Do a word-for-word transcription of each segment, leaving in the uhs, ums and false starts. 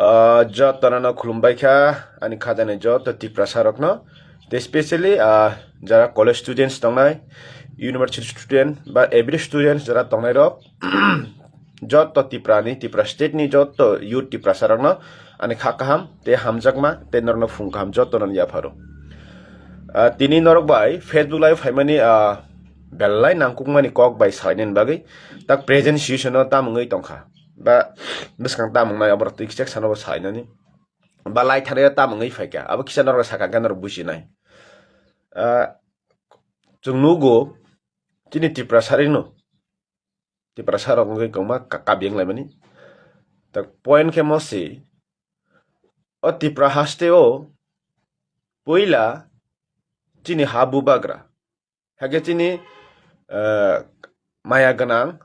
Ah, jotono no khulumbai kha, ani khajani joto Tiprasa rokno. Tei specially, ah, jara college students tongnai, university student ba every students jara tongnai rok, joto Tiprani, Tipra state ni joto youth Tiprasa rokno ani kha kaham tei hamjakma tei norokno phung kaham jotono yapharo. Ah, tini norok bai Facebook live phaimani, ah, belai nangkukmani kok bai salainani bagwi tak present situation o tamungwi tongkha. Ba bwskang tamung nai oborok twi kichak sanabo sainani. Ba lai thani tamung wi phaikha. Abo kisa norok sakha khe norok bujinai. Ah, chwng nugo chini Tiprasa rino. Tiprasa rok wngwi kwbangma ka-, kabi wng laimani. Tak point khe mo si, o Tipra haste o puila chini ha bubagra. Hakhe chini, eh, maya gwnang,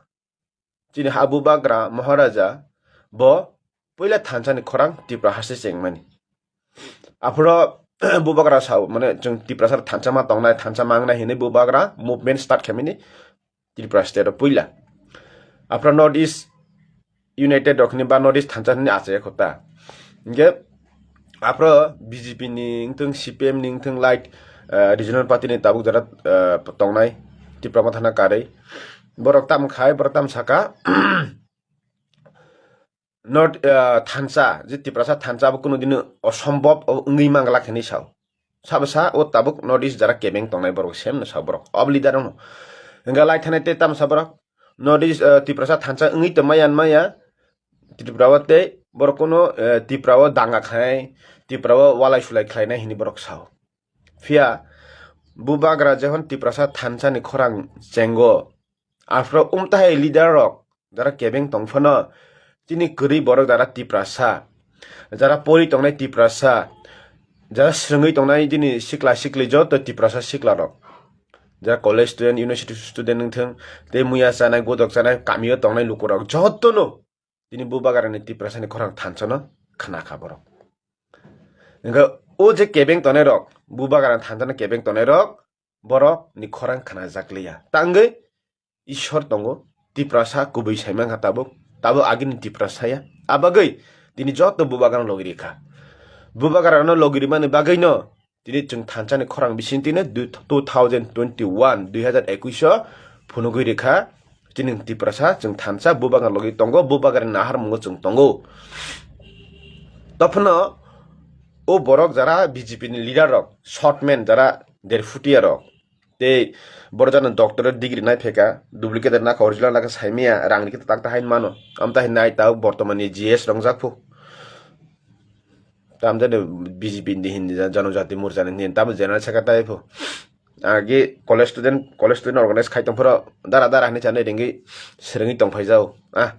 chini ha bubagra Maharaja bo puila thansa ni khorang Tipra haste chengmani. Aphuru bubagra sao, mane chwng Tiprasa thansa ma tongnai, thansa ma wngnai hinwi bubagra movement start khaimani Tripura state o puila. Aphuru North East United rok hinwi ba North East thansa hinwi achai kho ta. Hinkhe aphuru B J P ni wngthung, C P M ni wngthung, like, eh, regional party ni tabuk jora, eh, tongnai Tipra Motha na karwi. Borok tam khai, borok tam saka. North, ah, thansa, je Tiprasa thansa abo kuno dino osombob o wngwi manglak hinwi sao. Sabo sa o tabuk North East jara kebeng tongnai borok sem no sa borok. Ob leader no. Hingga lai thanai te tam sa borok. North East, ah, Tiprasa thansa wngwi tongmaya maya. Tripura o tei borok kuno, eh, Tripura o danga khlai, Tripura o walai sulai khlainai hinwi borok sao. Phiya bubagra jehon Tiprasa thansa ni khorang chengo. Aphuru umtahai leader rok jara kebeng tong phano chini kwrwi borok jara Tiprasa, jara pori tongnai Tiprasa, jara swrwngwi tongnai jini sikla sikli joto Tiprasa sikla rok, jara college student, university student wngthung, tei muya chanai, godok chanai, kamio tongnai lukurok jotono tini bubagrani Tiprasani khorang thansano khna kha borok. Hingkhe o je kebeng tongnai rok, bubagrani thansano kebeng tongnai rok, borok ni khorang khna jak liya. Tangwi Ishwar tongo, Tiprasa kubui sai mankha tabuk, tabuk agini Tiprasa ya. Abagwi tini joto bubagrano logi rikha. Bubagrano logi rimani bagwino tini chwng thansani khorang bising tini du-, two thousand twenty-one, dui hazar ekush o phunugwi rikha. Chini Tiprasa chwng thansa bubagrano logi tongo, bubagrani naharmungo chwng tongo. Tophano o borok jara B J P ni leader rok, short man jara derfutia rok, tei borok jana doctorate degree nai phaikha, duplicate naka original naka saimaya, rang ni khe tak ta hain mano. Amta hai nai ta bortomani G S rongjak phu. Tam jani B J P ni hindi, Janajati Morcha ni hindi, tam general secretary phu. Agi college student, college student organize khai tong phoro dara dara hinwi chanai ringwi swrwngwi tong phai jao. Ah,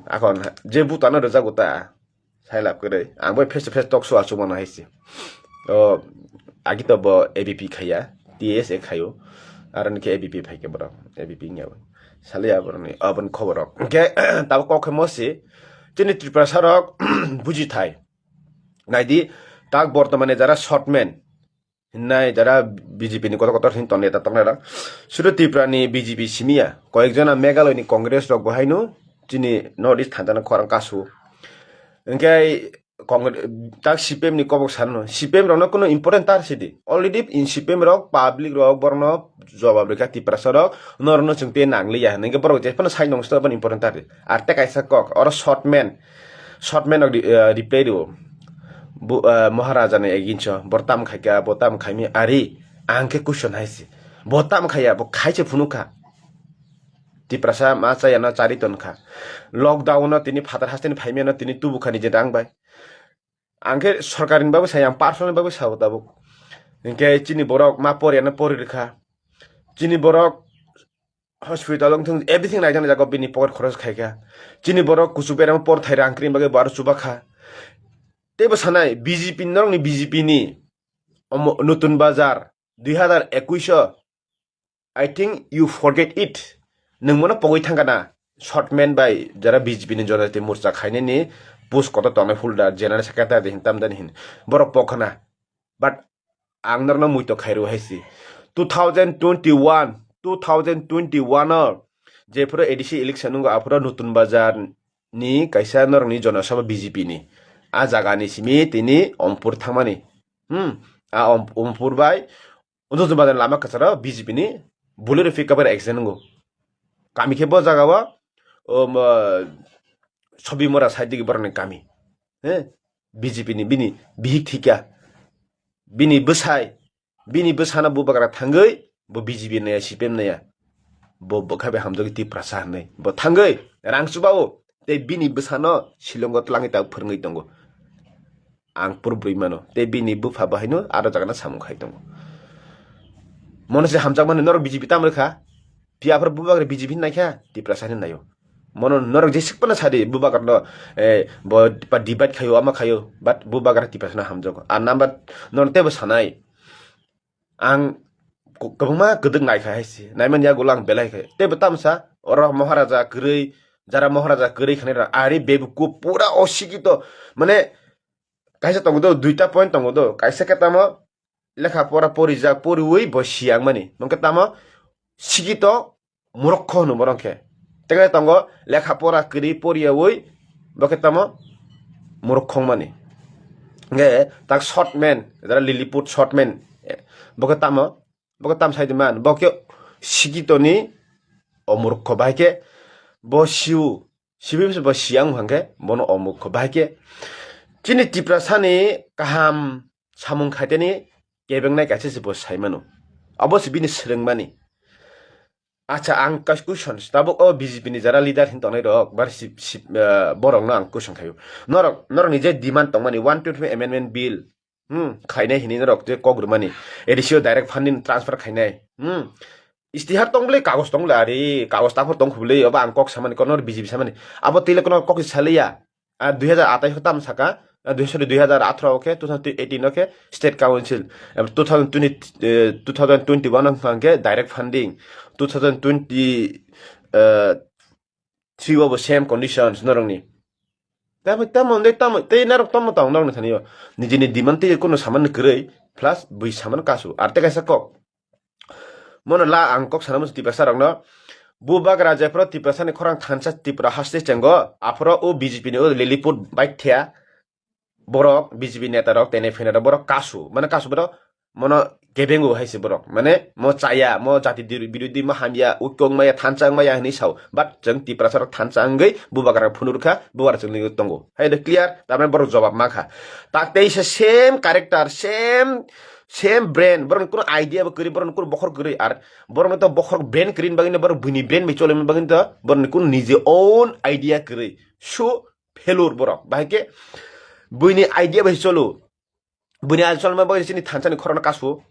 akon je butano rwjago ta. Sai lab kwrwi. Ang bai face to face talk show achuk mano hai se. O, agi to bo A B P khaiya, T S A khaio. Aro ni khe A B P phai khe borok, A B P wngya bo. Sali aboroni, aboni khobor rok. Hingkhe, tabo kok khe mo se, chini Tiprasa rok buji thai. Naidi, tak bortomane jara short man, hinnai jara B J P ni kotor kotor hin ton neta tongnai rok. Sudu Tripura ni B J P simi ya, koyek jona Meghalaya ni Congress rok bo haino chini North East thansa no khorang kasu. Hingkhe Congre-, tak C P M ni kobok sano, C P M rok no kuno important tar sidi. Already in C P M rok, public rok, borok no jobab rikha Tiprasa rok, norok no chwng tei nang liya hinwi borok je phano sai nong sto important tar di. Ar tei kaisa kok, oro short man, short man rok di, eh, reply rio. Bu, eh, Maharaja ni against o, bo tam khai kha, bo tam khai mi ari, ang khe question hai se. Bo tam khaiya, bo khai se phunuk kha. Tiprasa ma chaya no chari ton kha. Lockdown no tini phatar haste ni phaimya no tini tubu kha ni je rang bai. Ang khe sorkar ni bagwi saya, ang personal ni bagwi sao tabuk. Hinkhe chini borok ma poriya no pori rikha. Chini borok hospital wng thung, everything naijak naijak o bini pocket khoros khai kha. Chini borok kuchuk berama por thai rang kring bagwi bo aro chuba kha. Teibo sanai B J P norok ni B J P ni omo Nutun Bazar dui hazar ekush o, I think you forget it. Nwng mono pogwi thangkha na, short man bai jara B J P ni Janajati Morcha khainani post kotor tongnai folder general secretary de hin tam dani hin. Borok pokha na. But ang norokno muito khairw hai si. Two thousand twenty-one, two thousand twenty-one o jephuru A D C election wngo aphuru Nutun Bazar, ni kaisa norokni Jana Sabha B J P ni. A jaga ni simi tini Ompur thangmani. Hmm. A Om-, Ompur bai Udutu Bazar lama kwcharo B J P ni Bolero pickup bai accident wngo. Kami khe bo jaga o, um, uh, Sobi Mora side digi borokni kami. He? B J P ni bini bihik thika. Bini bwsai. Bini bwsano bubagra thangwi bo B J P naya, C P M naya. Bo bwkha bai hamjagwi Tiprasa hinwi. Bo thangwi rang chubao tei bini bwsano silongo twlangwi ta phwrwngwi tongo. Ang pur bwrwi mano. Tei bini bupha bahaino aro jagano samung khai tongo. Mono se hamjakmani norok B J P tamo rwkha? Phiya aphuru bubagra B J P hinwi naikha, Tiprasa hinwi naio. Mono norok jesik phano sadi, bubagrano, eh, bo pa debate khaio, ama khaio, but bubagra Tiprasano hamjago. Ar number nono teibo sanai. Ang ko-, kwbangma kwdwk naikha hai se. Naimani yagulo ang belai khe. Teibo tamsa, oro Maharaja kwrwi, jara Maharaja kwrwi khanai rok, ari bebuku pura osikito. Mane, kaisa tongo do, duita point tongo do. Kaisa khe tamo, lekha pora porijak, poriwi bo siyang mani. Nokhe tamo, sikito, murokho hwno borok khe. Tei tongo lekha pora kwrwi poriyawi bo khe tamo murokho wngmani. Hwnkhe tak short man, jara Lilliput short man, eh, bo khe tamo, bo khe tam sai man, bo khe sikitoni o murokho bai khe bo siu, sibi bo siyang hwnkhe bono o murokho bai khe chini Tiprasani kaham samung khaiteni kebengnai kaisa se bo sai mano. Abo se bini swrwngmani. Acha, ang kas-, question, tabuk o B J P ni jara leader hin tongnai rok, bar si, si, eh, borok no ang question khayo. Norok, norok ni je demand tongmani one twenty amendment bill, hmm, khainai hini norok je kok rwmani, A D C o direct funding transfer khainai, hmm. Istihar tong bwle, kagoj tong bwle, ari kagoj taphor tong khubwle, obo ang kok samani, kono B J P samani. Abo tile kono kok saliya. Ah, dui hazar atais o tam saka, ah, dui, sorry, dui hazar atharo o khe, two thousand eighteen o khe State Council, eh, two thousand twenty, eh, two thousand twenty-one o hwnkha khe direct funding, two thousand twenty, eh, three o bo same conditions norokni. Tamo, tamo, tamo, tamo, tei norok tamo tong norokni thani o. Nijini demand tei kono saman kwrwi, plus bui saman kasu. Ar tei kaisa kok. Mono la ang kok sana muchung Tiprasa rokno. Bubagra jephuru Tiprasa ni khorang thansa Tripura haste chengo, aphuru o B J P ni o Lilliput baithya borok, B J P neta rok, tene phene rok, borok kasu, mane kasu borok, mono kebengu hai se borok, mane mo chaya, mo jati dir-, birodhi, mo hamya, ukyong maya, thansa wng maya hinwi sao, but chwng Tiprasa rok thansa wngwi bubagra phunukha, bubagra chwngno tongo, hai de clear, tamni borok jobab mankha. Tak tei se same character, same, same brain, borokni kuno idea bo kwrwi, borokni kuno bokhor kwrwi, ar borokni to bokhor brain kwrwini bagwino borok buini brain bai cholimani bagwino to borokni kuno nije own idea kwrwi. So, failure borok. Bahai khe buini idea bai cholo. Buini idea cholma bai chini thansa ni khorokno kasu.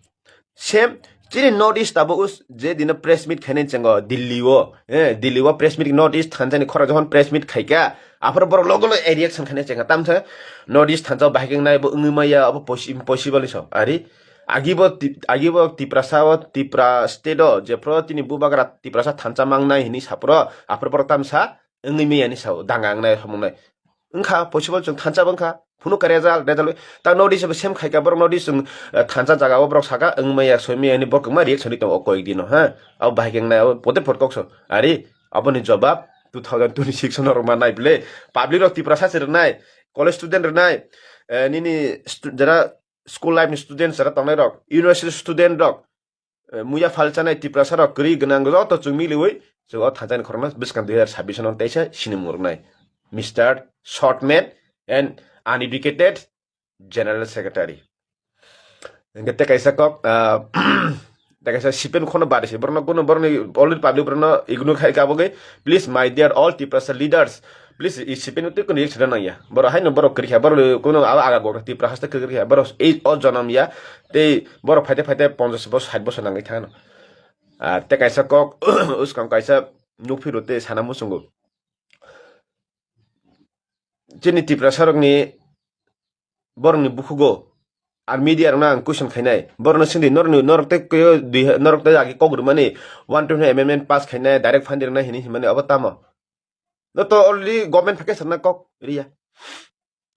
Same chini North East tabuk us je dino press meet khainai chengo Delhi o. Eh, Delhi o press meet, North East thansa ni khorok jokhon press meet khaika, aphuru borok logo logo reaction khainai chenga. Tamsa North East thansa bahai khe nai bo wngwi maya, abo posi-, impossible ni so. Ari agi bo Ti-, agi bo Tiprasa o, Tripura state o, jephuru tini bubagra Tiprasa thansa mangnai hinwi saphuru, aphuru borok tamsa wngwi miyani sao, danga wngnai, homongnai. Wngkha, possible chwng thansa bo wngkha. Phunuk ka result, result. Ta North East bo same khaika, borok North East chwng, eh, thansa jaga o borok saka, wngwi maya, soi maya, hinwi borok kwbangma reaction ri tongo o koyek dino, ha? Abo bahai khe wngnai, abo pote phot kok so. Ari, aboni jobab two thousand twenty-six o norok ma nai bwle. Public rok Tiprasa se rwnai, college student rwnai, eh, nini stu-, jara school life ni student jara tongnai rok, university student rok, eh, muya phalchanai Tiprasa rok kwrwi gwnang joto chwng miliwi chwng o thansa ni khorokno bwskang dui hazar sabbish no teisa sinimung rwnai. Mister Shortman and uneducated General Secretary. Hingke tei kaisa kok, ah, tei kaisa C P M khorokno bari se, borokno kuno borokni already public borokno ignore khai ka bogwi. Please, my dear all Tiprasa leaders, please, i C P M twi kuno reaction nangya. Borok haino borok kwrwi kha, borok kuno aga aga gok Tipra haste kwrwi kha, borok ei o jonom ya, tei borok phaite phaite ponchash bosor, sait bosor nangwi thangano. Ah, tei kaisa kok, uskang kaisa nukphiro tei sana muchungo. Chini Tiprasa rokni borokni bukhugo, ar media rokno ang question khainai, borokno singdi, norokni, norok tei koi o dui ha-, norok tei agi kok rwmani one twenty amendment pass khainai, direct funding rwnai hinwi hinmani, obo tamo? No to already government phai khe sana kok riya.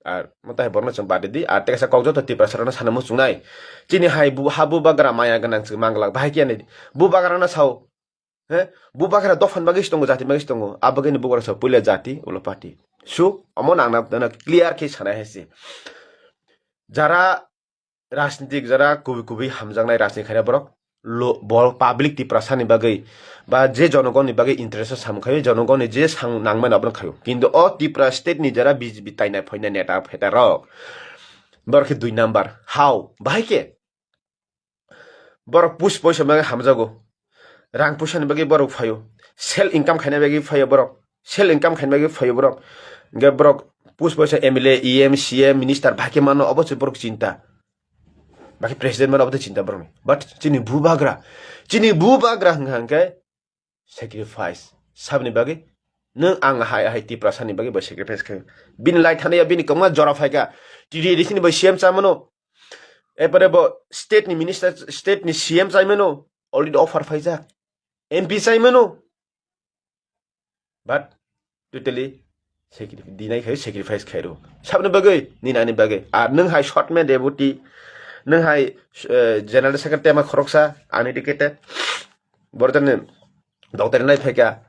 Ar mo tai borokno chwng badi di, ar tei kaisa kok joto Tiprasa rokno sana muchungnai. Chini hai bu-, ha bubagra maya gwnang chwng manglak, bahai khe ani bubagra no sao. He, bubagra dophani bagwi se tongo, jati bagwi se tongo. Abagwino bubagra sa puila jati, ulo party. So, omo nang na, na clear khe sanai hai se. Jara rajnitik, jara kubui kubui hamjaknai rajniti khaina borok, lo, bol public Tiprasani bagwi, ba je jonogonni bagwi interest o samung khaio, jonogonni je sang nangmani abono khaio. Kintu o Tripura state ni jara B J P tainai phoinai neta pheta rok, borok khe dui number. How? Bahai khe? Borok pus poisa bagwi hamjago. Rang puisani bagwi borok phaio. Self income khaina bagwi phaio borok. Self income khaina bagwi phaio borok. Hingke borok pus poisa M L A, E M, C M, minister bahai khe mano, obo se borok chinta. Bahai president mano, obo se chinta borokni. But chini bubagra, chini bubagra hingka hingke sacrifice. Saboni bagwi nwng ang hai, hai Tiprasani bagwi bo sacrifice khaio. Bini lai thani ya bini kwma jora phaika. T D A D C ni bo C M chamano. Epore bo state ni minister, state ni C M chaimano. Already offer phaijak. M P chaimano. But totally sacri-, deny khaio, sacrifice khairo. Saboni bagwi, nini ani bagwi. Ar nwng hai short man deputy, nwng hai, eh, general secretary ma khoroksa, uneducated. Borok jani doctor nai phaika.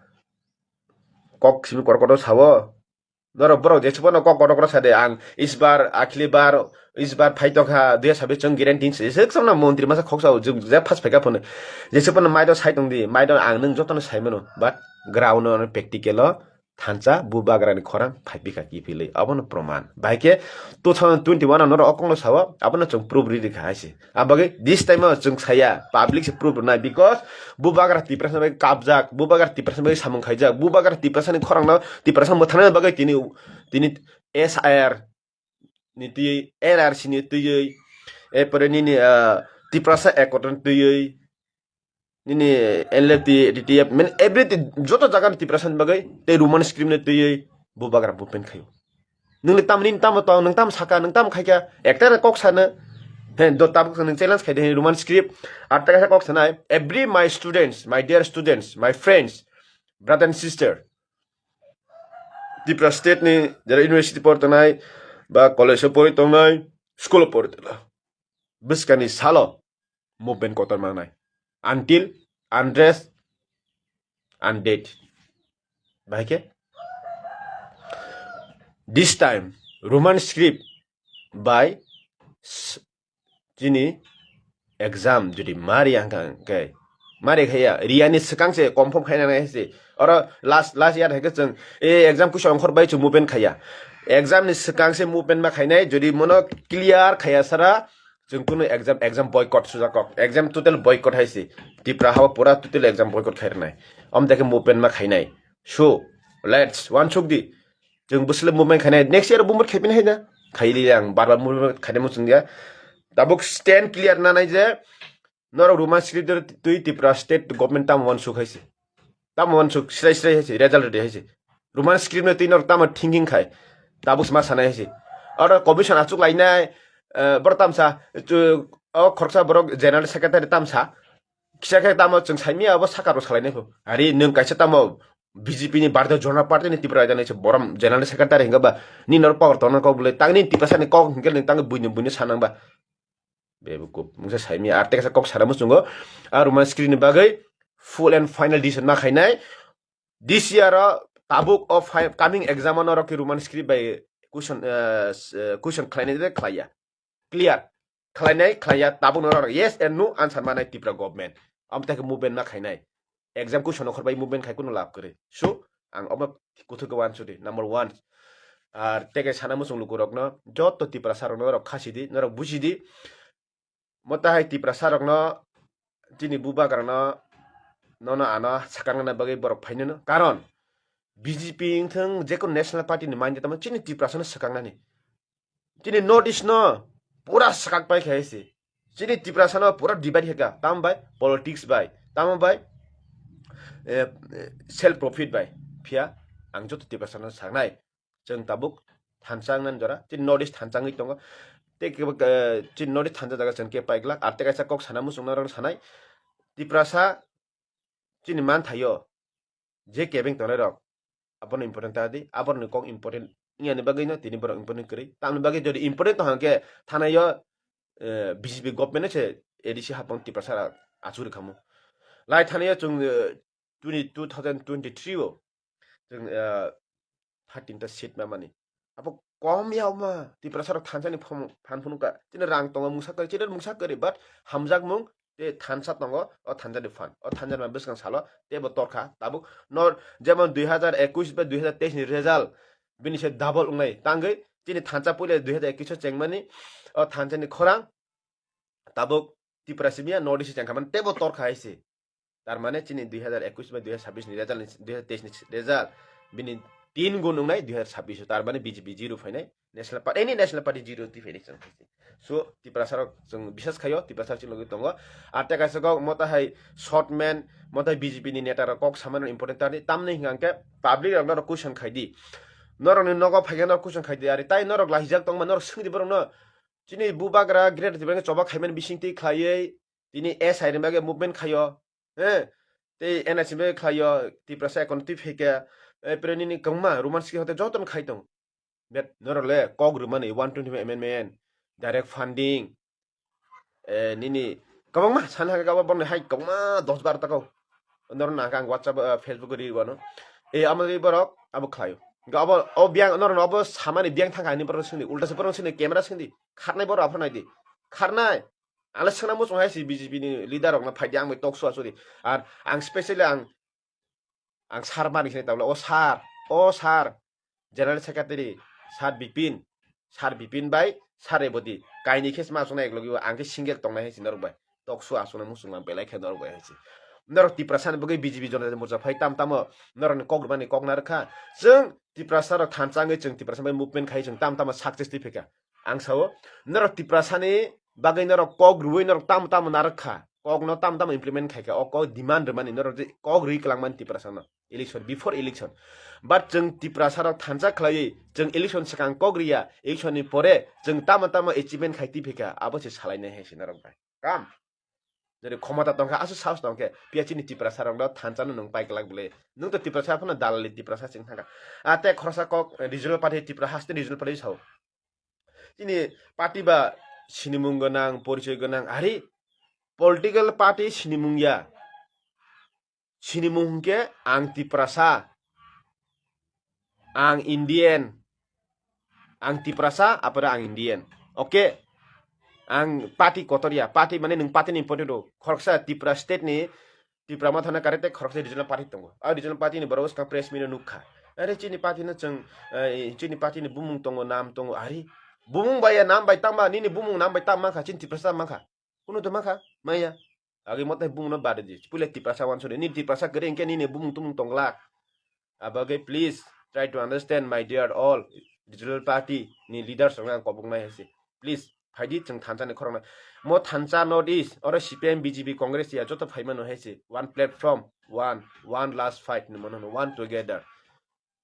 Kok simi kor kotor sawo. Norok borok jesa phano kok kotor kotor sade, ang isbar, akhili bar, isbar phai tongkha, dui hajar sabis chwng guarantee se, se chwngno montri masa khoksa o, jwng je phas phaika phano. Jesa phano maito sai tongdi, maito ang nwng jotono sai mano, but ground o, practical o, thansa bubagrani khorang phai pika kiphilwi, abono proman. Bahai khe two thousand twenty-one o norok o kokno sawo, abono chwng proof riri kha hai se. Abagwi this time o chwng saya, public se proof rwnai, because bubagra Tiprasa bai kapjak, bubagra Tiprasa bai samung khaijak, bubagra Tiprasa ni khorang no, Tiprasa mwthangna bagwi tini, tini S I R ni twi, N R C ni twi, epore nini, ah, Tiprasa Accord ni twi, nini N L F T, D T F, mane everything, joto jaga ni Tiprasa ni bagwi, tei Roman script ni twi, bubagra movement khaio. Nwng le tamni tamo tong, nwng tam saka, nwng tam khaikha, ekta kok sana. He, do tabuk nwng challenge khaide, he, Roman script. Ar ta kaisa kok sanai, every my students, my dear students, my friends, brother and sister, Tripura state ni jara university pori tongnai, ba college o pori tongnai, school o pori tongnai, bwskani salo movement kotor mangnai. Until, unrest, undead. Bahai khe? This time, Roman script by s-, chini exam jodi mari hangkha hingkhe, mari khaya, riyani swkang se confirm khaina nai se. Oro last, last year hai khe chwng, e, exam kusa ongkhor bai chwng movement khaya. Exam ni swkang se movement ma khainai, jodi mono clear khaya sara, chwng kunu exam, exam boycott sujakok. Exam total boycott hai se. Tripura hao pura total exam boycott khai rwnai. Om dekhe movement ma khainai. So, let's, wansuk di. Chwng bwswlwi movement khainai. Next year movement khaipini hai da. Khaili ang bar bar movement khainai muchung ya. Tabuk stand clear nanai je, norok Roman script twi Tripura state government tamo wansuk hai se. Tamo wansuk srai srai hai se, result ready hai se. Roman script no twi norok tamo thinking khai. Tabuk sma sanai hai se. Oro commission achuk lainai, eh, borok tamsa, chu-, o khoroksa borok general secretary tamsa. Kisa khe tamo chwng saimia abo saka rok salainai kho. Ari nwng kaisa tamo B J P ni Bharatiya Janata Party ni Tripura Raja ni se borom general secretary hingke ba nini oro power tongna kok bwle tang nini Tiprasa ni kok hingke nwng tang buino buino sanang ba. Bebukuf. Mungsa saimia ar tei kaisa kok sana muchungo. A Roman script ni bagwi full and final decision ma khainai. This year o tabuk o fi-, coming exam o norok khe Roman script bai question, eh, s-, eh, question khlainai de khlaiya. Clear. Khlainai, khlaiya, tabuk norok yes and no answer manai Tripura government. Am tei khe movement ma khainai. Exam question okhor bai movement khai kuno lab kwrwi. So, ang obo kuthuk khe wansudi. Number one. Ar tei khe sana muchung lukurokno, joto Tiprasa rokno norok khasidi, norok bujidi. Mota hai Tiprasa rokno, chini bubagrano, nono ano sakang nana bagwi borok phainano. Karon, B J P wngthung, jekun National Party ni manya tamo chini Tiprasano swkang nani. Chini North East no pura swkak pai khe se. Chini Tiprasa no pura divide khe ka. Tamo bai politics bai. Tamo bai, eh, eh, self profit bai. Phiya ang joto Tiprasa no saknai. Chwng tabuk thansa wngna jora. Chini North East thansa wngwi tongo. Tei kebo, eh, chini North East thansa jaga chwng khe pai glak. Ar tei kaisa kok sana muchung narok sanai. Tiprasa chini manthaio. Je kebeng tongnai rok, abono important ta di, aboroni kok important wngya ni bagwi no tini borok important kwrwi. Tamni bagwi jodi important tong hwnkhe thanaio, eh, B J P government no se A D C hapang Tiprasa achuk rwkhamu. Lai thanaio chwng, eh, twenty, two thousand twenty-three o chwng, ah, thirteen ta seat mamani. Abo kom ya ma, Tiprasa rok thansa ni phom-, phan phunukha. Chini rang tongo mungsa kwrwi, chini mungsa kwrwi, but hamjakmung tei thansa tongo, o thansa ni phan. O thansa ni bwskang salo teibo torkha. Tabuk nor jemon dui hazar ekush bai dui hazar teis ni result bini se double wngnai. Tangwi chini thansa puila dui hazar ekush o chengmani, o thansa ni khorang tabuk Tipra simi ya North East chengkha mani teibo torkha hai se. Tar mane chini dui hazar ekush bai dui hazar sabbish ni result ni, dui hazar teis ni result bini tin gun wngnai dui hazar sabbish o. Tar mane B J P zero phainai, National Party, any National Party zero twi phainai chwng hai se. So, Tiprasa rok chwng bisas khaio, Tiprasa rok chini logi tongo. Ar tei kaisa kok mota hai short man, mota hai B J P ni neta rok kok samani important tani, tamni hwnkha hwnkhe public rok norok question khai di. Norok ni nogo phaikhe norok question khai di, ari tai norok lahijak tongma norok swngdi borok no. Chini bubagra Greater Tipraland choba khaimani bising twi khlaiwi tini S I ni bagwi movement khaio. He, tei N R C bagwi khlaio, Tiprasa ekono twi phaikha, eh, pre nini kwbangma Roman script hote jotono khai tongo. Bet norok le kok rwmani one twenty-five amendment, direct funding, eh, nini kwbangma sana hake abo borni hai kwbangma dos bar ta kok. Norok nang ang WhatsApp, eh, Facebook ri wano. Eh, amo ri borok abo khlaio. Ga abo, o biang norok abo samani biang thangka ani borok sindi, ulta se borok sindi, camera sindi. Kharnai borok aphano naidi. Kharnai. Ang le swngna muchung hai si B J P ni leader rok no phai di ang bai talk show achuk di. Ar ang specially ang, ang sir mani khe tabla, "O sir, o sir, General Secretary, sir Bipin, sir Bipin bai sir Reboti, kaini khe ma chwngna eklogi o, ang khe single tongnai hai si norok bai talk show achukna muchung lang belai khe norok bai hai si." Norok Tiprasa ni bagwi B J P Janata Morcha phai tam tamo norok ni kok rwmani kok narwkha. Chwng Tiprasa rok thansa wngwi chwng Tiprasa bai movement khai chwng tam tamo success twi phaikha. Ang sao, norok Tiprasani bagwi norok kok rwui norok tamo tamo narwk kha, kokno tamo tamo implement khai kha, o kok demand rwmani norok je kok rwi kwlangmani Tiprasano election, before election. But chwng Tiprasarok thansa khlaiwi chwng election swkang kok rwya, election ni pore chwng tamo tamo achievement khai twi phaikha, abo se salainai hai se norok bai. Kam. Jodi khomota tongkha, aswk sahos tongkhe, phiya chini Tiprasa rokno thansa no nwng pai kwlak bwle. Nwng to Tiprasa phano dalali Tiprasa chwng thangkha. A tei khoroksa kok, eh, regional party, Tipra haste regional party sao. Chini party ba sinimung gwnang, porichoi gwnang, ari political party sinimung ya. Sinimung hwnkhe ang Tiprasa, ang Indian, ang Tiprasa, apore ang Indian. Okay? Ang party kotor ya, party mane nwng party ni important o. Khoroksa Tipra state ni, Tipra Motha no karwi tei khoroksa regional party tongo. A regional party ni borok swkang press meet o nukha. Are chini party no chwng, eh, chini party ni bumung tongo, nam tongo, ari bumung bai ya nam bai tangma, nini bumung nam bai tang mankha, chini Tiprasa mankha. Kunu to mankha, maya. Agi motai bumung no bade di. Puila Tiprasa wansuri. Ni Tiprasa kwrwi hwnkhe nini bumung tumung tong glak. Abagwi please try to understand, my dear all regional party ni leaders rokno ang koboknai hai se. Please, phaidi chwng thansa ni khoroknai. Mo thansa North East, oro C P I M, B J P, Congress ya joto phaimano hai se. One platform, one, one last fight ni mono, one together.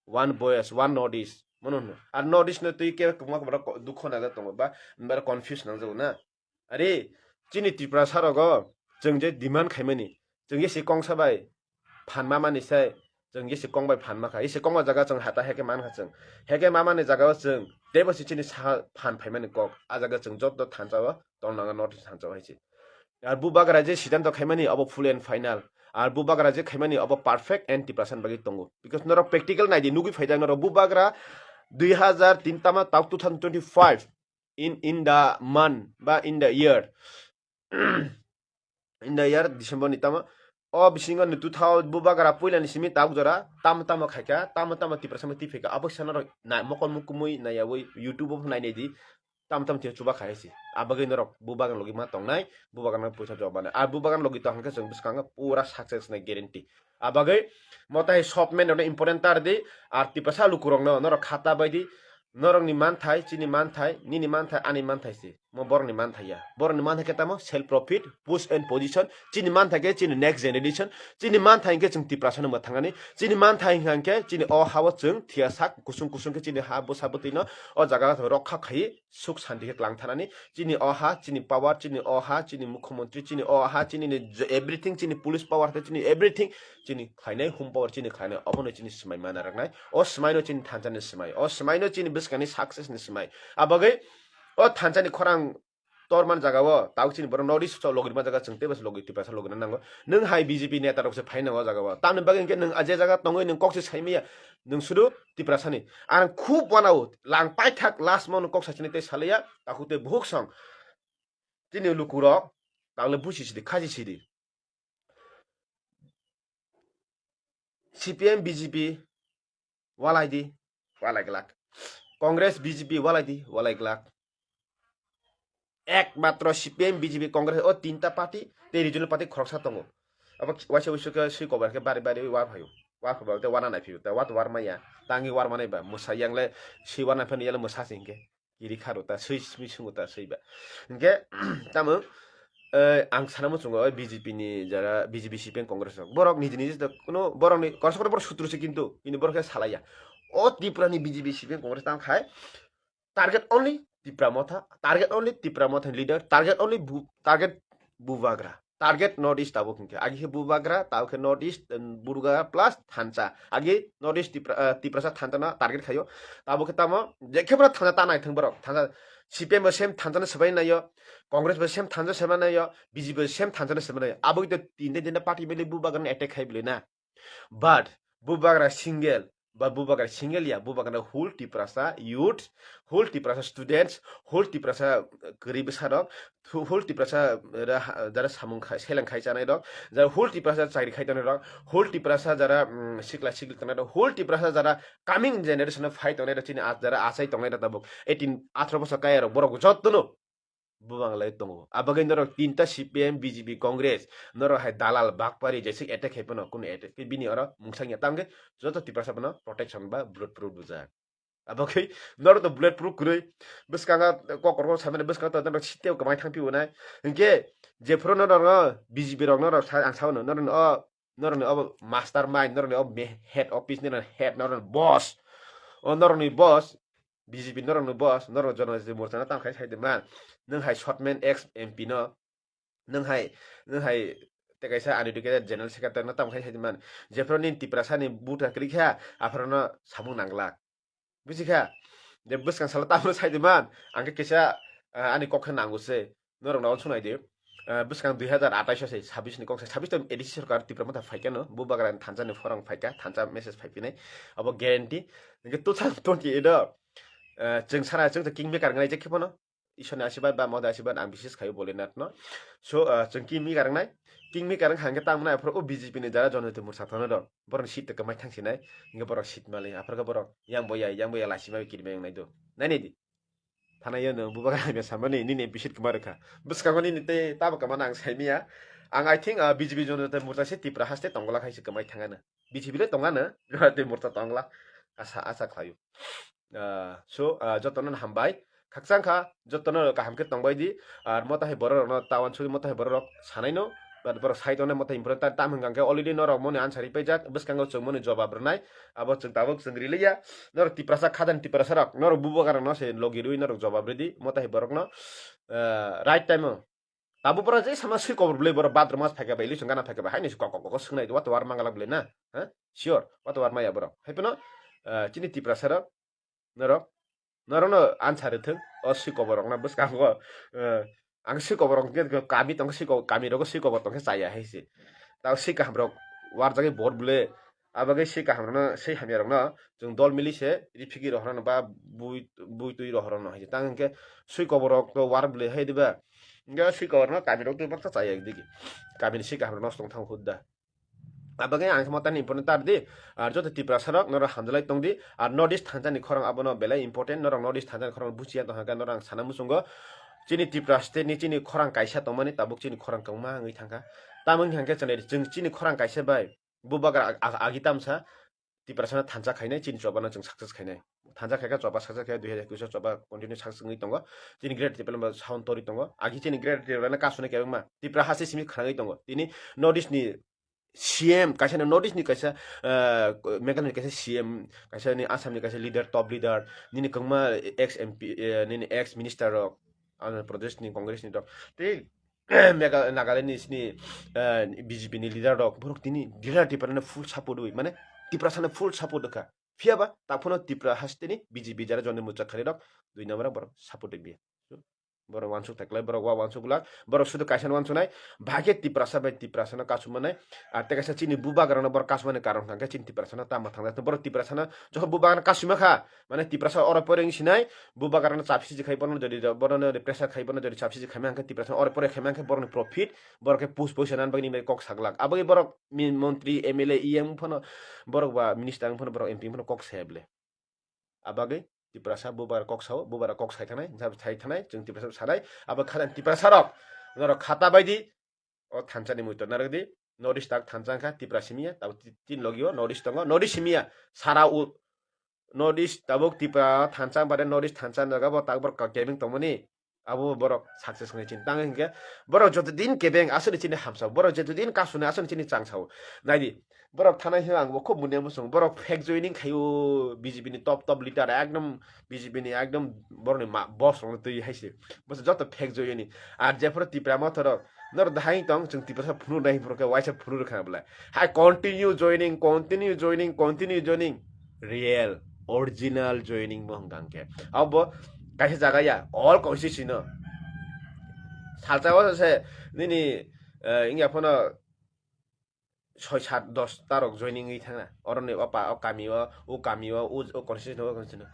One voice, one North East. Mono hwno. Ar North East no twi khe kwbangma kwbangma ko-, dukho nangja tongo ba, ba confuse nangjago na. Are, chini Tiprasa rogo chwng je demand khaimani, chwng je se kongsa bai phan mamani sai, chwng je se kong bai phan makha. Ese kongma jaga chwng hata heke mankha chwng. Heke mamani jagao chwng teibo se chini saha phan phaimani kok. A jaga chwng joto thansa o tong nangna North East thansa o hai se. Ar bubagra je siddhanto khaimani abo full and final. Ar bubagra je khaimani abo perfect and Tiprasa ni bagwi tongo. Because norok practical naidi nugwi phaijak norok bubagra dui hazar tin tama tok two thousand twenty-five in, in the month ba in the year. In the year December ni tamo. O bisingo ni two thousand bubagra puila ni simi tok jora tamo tamo khaika, tamo tamo Tiprasa ni twi phaika. Abo sana norok na mokol mukumui naiyawi YouTube o nai nai di. Tam tam thwiya chuba khai se. Abagwi norok bubagra logi ma tongnai, bubagra no poisa job manai. A bubagra logi tong hwnkhe chwng bwskango pura success nai guarantee. Abagwi motai shop man rokno important tar di, ar Tiprasa lukurokno norok khata bai di, norokni manthai, chini manthai, nini manthai, ani manthai se. Mo borokni manthai ya. Borokni manthai khe tamo self profit, post and position, chini manthai khe chini next generation, chini manthai hwnkhe chwng Tiprasa no mwthangani, chini manthai hwnkhe chini o ha o chwng thwiya sak kusung kusung khe chini ha bwsa bwtwi no o jaga rokha khai suk santi khe tlang thanani, chini o ha, chini power, chini o ha, chini mukhyamantri, chini o ha, chini ni j-, everything, chini police power, chini everything, chini khlainai home power, chini khlainai obono chini swmai mana rwknai. O swmai no chini thansa ni swmai, o swmai no chini bwskang ni success ni swmai. Abagwi o thansa ni khorang tor man jaga o, tau chini borok North East o logirma jaga chwng teibo se logi Tiprasa logina nango. Nwng hai B J P neta rok se phai nango o jaga o. Tamni bagwi hwnkhe nwng a je jaga tongwi nwng kok se saimaya, nwng sudu Tiprasa ni. Ang khub wanao, lang paithak last month kok sachini tei salaya, takhuk tei buhuk song. Chini lukurok, tangle busi sidi, khasi sidi. C P M, B J P, walai di, walai glak. Congress, B J P, walai di, walai glak. Ekmatro C P M, B J P, Congress, o tinta party, tei regional party khoroksa tongo. Abo waisa waisa khe swi kobar khe bari bari wa phaio. Wa phaio, tei wana nai phio, tei wa to war maya. Tangi war manai ba, mwsa yang le swi wana phani yale mwsa sing khe. Kiri kharo ta swi, swi sungo ta swi ba. Hingke, tamo, eh, ang sana muchungo, eh, B J P ni jara, B J P, C P M, Congress rok. Borok niji niji to kuno borok ni, korsok borok sutru se kintu, ini borok khe salaya. O Tripura ni B J P, C P M, Congress tang khai, target only Tipra Motha, target only Tipra Motha leader, target only bu-, target Bubagra. Target North East tabuk hingke. Agi khe Bubagra, tabuk khe North East, em, Bubagra plus Thansa. Agi North East Tipra-, eh, Tiprasa Thansa no target khayo. Tabuk khe tamo, je khe bwrok Thansa ta nai thung borok. Thansa, C P M bo same Thansa no swbai naio, Congress bo same Thansa swbai naio, B J P bo same Thansa no swbai naio. Abo khe tinta tinta party mili Bubagra no attack khai bwlwi na. But Bubagra single, ba Bubagra single ya, Bubagra whole Tiprasa youth, whole Tiprasa students, whole Tiprasa, eh, kwrwi bwsarok, whole Tiprasa, eh, ra-, jara samung khai, seleng khai chanai rok, jara whole Tiprasa chakri khai tongnai rok, whole Tiprasa jara, mm, sikla sikli tongnai rok, whole Tiprasa jara coming generation o phai tongnai rok, chini a-, jara achai tongnai rok tabuk eighteen, atharo bosor kaya rok, borok jotono bubang lai tongo. Abagwi norok tinta C P M, B J P, Congress, norok hai dalal bakpari jesik attack hai phano kunu attack khe bini oro mungsa wngya, tamkhe joto Tiprasa phano protection ba bullet proof bujak. Abagwi norok to bullet proof kwrwi bwskango kokrok samani bwskango to norok siteo kwmai thang phio nai. Hinkhe jephuru norok no B J P rok norok sa, ang sao no norok no o norokni obo master mind, norokni obo me-, head office, norokni head, norokni boss. O norokni boss, B J P norokni boss, norok Janajati Morcha no tamo khai sai de man. Nwng hai short man ex M P no, nwng hai, nwng hai tei kaisa uneducated general secretary no tamo khai sai de man. Jephuru nini Tiprasa ni buta kwrwi kha, aphuru no samung nanglak. Buji kha? Je bwskang salo tabuk sai di man, ang khe kisa, ah, ani kok khe nango se. Norok no uansuk nai di. Ah, bwskang dui hazar atais o se, sabis ni kok se, sabis to A D C sarkar Tipra Motha phai kha no, Bubagra ni thansa ni phorang phai kha, thansa message phai phinai. Abo guarantee. Hingke two thousand twenty eight o, ah, chwng sana, chwng to kingmaker wngnai je khe phano. Iswrni asibad ba Moda asibad ang bises khaio Bholenath no. So, ah, chwng kingmaker wngnai. Kingmaker wngkha hingke tamo nai aphuru o B J P ni jara Janajati Morcha thangna rok. Borok ni seat to kwmai thang sinai. Hingke borok seat mali. Aphuru khe borok yang boya, yang boya lachi ma kirima wngnai do. Nai nai di. Thana yo no Bubagra ni samani nini M P seat kwma rwkha. Bwskango nini tei tamo kwmana ang saimanya. Ang I think, ah, B J P Janajati Morcha se Tipra haste tongla khai se kwmai thangano. B J P le tongano. Janajati Morcha tongla. Asa, asa khlaio. Ah, so, ah, jotono hambai. Khakchang kha, jotono kaham khe tongbai di. Ar mota hai borok rokno tawan suri mota hai borok rok sanai no. But borok sai tongnai mota important tam hwnkha khe already norok moni answer ri paijak. Bwskango chwng moni jobab rwnai. Abo chwng tabuk chwng ri liya. Norok Tiprasa khadan Tiprasa rok. Norok Bubagra rokno se logi rwi norok jobab ridi. Mota hai borokno, ah, right time o. Tabuk borok je sama swi kobor bwlai borok bhadrao mas phaikha bai, election gana phaikha bai, haino se kok kok kok swngnai, wato war mangalak bwlai na? Ha? Sure, wato war maya borok. Hai phano, ah, chini Tiprasa rok, norok, norokno answer rwthwng, o swi kobor rokno bwskango, ah, ang swi kobor rok hwnkhe kami tongkhe swi kobor, kami rogo swi kobor tongkhe chaya hai se. Tao swi kaham rok warjagwi vote bwlai, Abagwi swi kaham rokno, swi hamya rokno chwng dol mili se rifrigwi rohorno ba bui, bui twi rohorno hai se. Tang hwnkhe swi kobor rok to war bwlai hai diba? Hwnkhe swi kobor no kami rok twi baksa chaya digi. Kami ni swi kaham rok nosto wng thang hud da. Abagwi ang khe motani important tar di. Ar joto Tiprasa rok norok hamjalai tong di. Ar North East thansa ni khorang abono belai important. Norok North East thansa ni khorang buchiya tong hwnkhe norok ang sana muchungo. Chini Tripura state ni chini khorang kaisa tongmani tabuk chini khorang kwbangma wngwi thangkha. Tamoni hwnkhe chwng, chwng chini khorang kaisa bai Bubagra ag-, ag-, agi tamsa Tiprasano thansa khainai, chini chobano chwng success khainai. Thansa khaikha choba success khaikha, dui hazar ekwis o choba continue success wngwi tongo. Chini Greater Tipraland bo sound torwi tongo. Agi chini Greater Tipraland kasuni kebengma Tipra haste simi khwnangwi tongo. Tini North East ni C M, kaisa ni North East ni kaisa, ah, Meghalaya ni kaisa C M, kaisa ni Assam ni kaisa leader, top leader, nini kwbangma ex M P, eh, nini ex minister rok, Andhra Pradesh ni Congress ni rok. Tei Megha-, Nagaland ni sini, eh, B J P ni leader rok, borok tini Greater Tipraland no full support wi, mane Tiprasa no full support wngkha. Phiya ba, taphano Tripura haste ni B J P jara Janajati Morcha khani rok dui number borok support wngya. Borok wansuk taiklai, borok wa wansuk glak, borok sudu kaisa no wansunai, bahai khe Tiprasa bai Tiprasa no kasumani, ar tei kaisa chini bubagra no borok kasumani karon hwnkha khe chini Tiprasa no tamo thangjaknai, borok Tiprasa no jokhon bubagra no kasuma kha, mane Tiprasa oro pore wng sinai, bubagra no chapsiji khai bono jodi bono no pressure khai bono jodi chapsiji khai mankhe Tiprasa no oro pore khai mankhe borok ni profit, borok khe pus poisa nan bagwi ni kok saglak, aboni borok mi-, montri, M L A, E M phano borok ba minister phano borok M P phano kok saya bole. Abagwi Tiprasa bubar kok sao, bubar kok sai thanai, jab sai thanai, chwng Tiprasa sanai, abo khata Tiprasa rok, norok khata baidi, o thansa ni muito narwk di, North East tak thansa wngkha, Tipra simiya, tabo ti-, tin logi o North East tongo, North East simiya, sara u, North East tabuk Tipra thansa bade North East thansa jaga bo tak borok kebeng tongmani, abo borok success wngnai chini tang hinkhe borok joto din kebeng aswni chini hamsa, borok joto din kasuni aswni chini changsao. Naidi, borok thanai hino ang bo khub munia muchung, borok fake joining khaio B J P ni top top leader, ekdom B J P ni ekdom borok ni ma-, boss rokno twi hai se. Bo se joto fake joining. Ar jephuru Tipra Motha rok, nor dahai tong, chwng Tiprasa phunuk nai, borok khe waisa phunuk rwkha bwlai. Hai continue joining, continue joining, continue joining. Real, original joining bo hwnkha hwnkhe. Abo kaisa jaga ya, all constituency no. Salsa o se nini, eh, wngya phano soi sat dos ta rok joining wi thangna. Oroni o pa, o kami o, o kami o, o, o constituency no, o constituency no.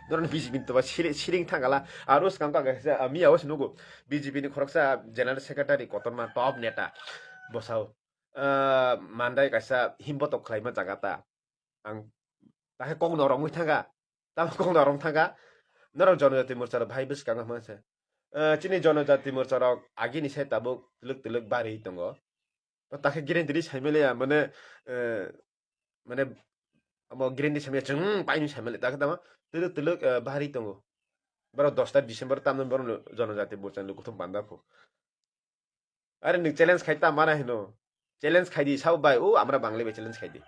Noroni B J P ni toba siri-, siring thangala. Aro swkang ka kaisa, ah, miya o se nugo. B J P ni khoroksa general secretary kotorma top neta. Bosao. Ah, mandai kaisa himbotok khlaima jaga ta. Ang takhe kok norok wngwi thangkha. Tamo kok norok thangkha. Norok Jonojati Morcha rok bhai bwskango hwnma se. Eh, chini Jonojati Morcha rok agini se tabuk twlwk twlwk bari tongo. To takhe guarantee sai maliya, mane, eh, mane, amo guarantee sai maliya, chwng paini sai maliya. Takhe tamo twlwk twlwk, eh, bari tongo. Borok dosta December tamno borok Jonojati Morcha ni lukuthum panda pho. Are nwng challenge khai ta mana hino. Challenge khai di, sabo bai, o, amra Bangali bai challenge khai di.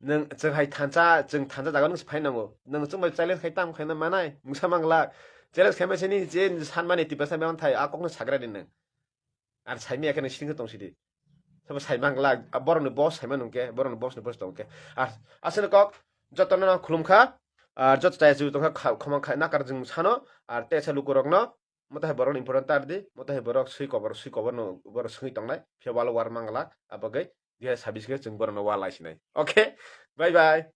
Nwng chwng hai thansa, chwng thansa jaga nwng phai nango. Nwng chwng bai challenge khai tam khai na manai, mungsa mangla. Challenge khai mase ni je sanmani Tiprasa bai thai, a kokno sagra di nwng. Ar sai miya khe nwng sini tong sidi. Sabo sai mangla, a borok ni boss sai manung khe, borok ni boss ni boss tong khe. Ar aswk kok, joto no khulum kha, ar joto chaya chwi tong kha, kha-, khoma khai nakar jwng sano, ar tesa luku rok no, Motha hai borok ni important tar di, motha hai borok swi kobor, swi kobor no borok swi tongnai, phiya wal war mangla, abagwi dui hazar sabbish khe chwng borok no wal lai sinai. Okay, bye bye.